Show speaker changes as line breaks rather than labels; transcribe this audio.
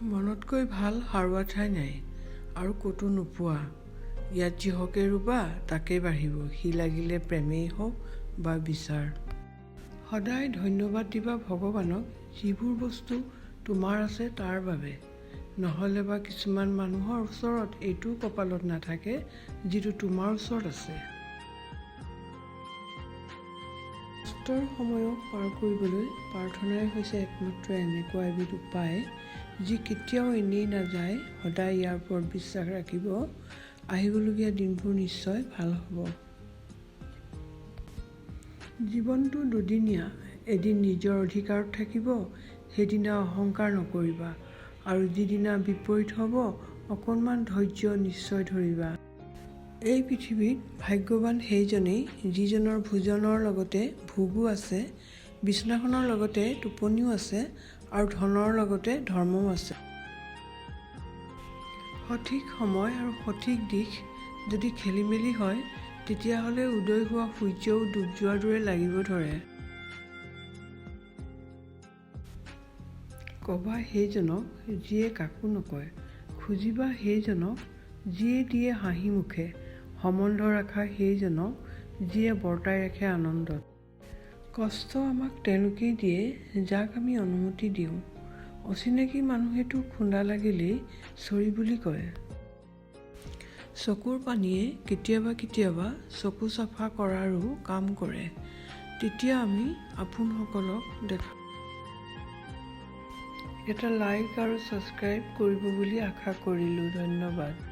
মনতকৈ ভাল সাৰুৱা ঠাই নাই আৰু ক'তো নোপোৱা। ইয়াত যিহকে ৰুবা তাকেই বাঢ়িব, সি লাগিলে প্ৰেমেই হওক বা বিচাৰ। সদায় ধন্যবাদ দিবা ভগৱানক যিবোৰ বস্তু তোমাৰ আছে তাৰ বাবে। নহ'লে বা কিছুমান মানুহৰ ওচৰত এইটোও কপালত নাথাকে যিটো তোমাৰ ওচৰত আছে। কষ্টৰ সময়ক পাৰ কৰিবলৈ প্ৰাৰ্থনাই হৈছে একমাত্ৰ এনেকুৱা এবিধ উপায় যি কেতিয়াও এনেই নাযায়। সদায় ইয়াৰ ওপৰত বিশ্বাস ৰাখিব, আহিবলগীয়া দিনবোৰ নিশ্চয় ভাল হ'ব। জীৱনটো দুদিনীয়া, এদিন নিজৰ অধিকাৰত থাকিব, সেইদিনা অহংকাৰ নকৰিবা আৰু যিদিনা বিপৰীত হ'ব অকণমান ধৈৰ্য নিশ্চয় ধৰিবা। এই পৃথিৱীত ভাগ্যৱান সেইজনেই যিজনৰ ভোজনৰ লগতে ভোগো আছে, বিছনাখনৰ লগতে টোপনিও আছে আৰু ধনৰ লগতে ধৰ্মও আছে। সঠিক সময় আৰু সঠিক দিশ যদি খেলিমেলি হয়, তেতিয়াহ'লে উদয় হোৱা সূৰ্যও ডুব যোৱাৰ দৰে লাগিব ধৰে। ক'বা সেইজনক যিয়ে কাকো নকয়, খুজিবা সেইজনক যিয়ে দিয়ে হাঁহি মুখে, সম্বন্ধ ৰাখা সেইজনক যিয়ে বৰ্তাই ৰাখে আনন্দত। কষ্ট আমাক তেওঁলোকেই দিয়ে যাক আমি অনুমতি দিওঁ। অচিনাকি মানুহেতো খুন্দা লাগিলেই চৰি বুলি কয়। চকুৰ পানীয়ে কেতিয়াবা কেতিয়াবা চকু চাফা কৰাৰো কাম কৰে, তেতিয়া আমি আপোনসকলক দেখা। এটা লাইক আৰু ছাবস্ক্ৰাইব কৰিব বুলি আশা কৰিলোঁ। ধন্যবাদ।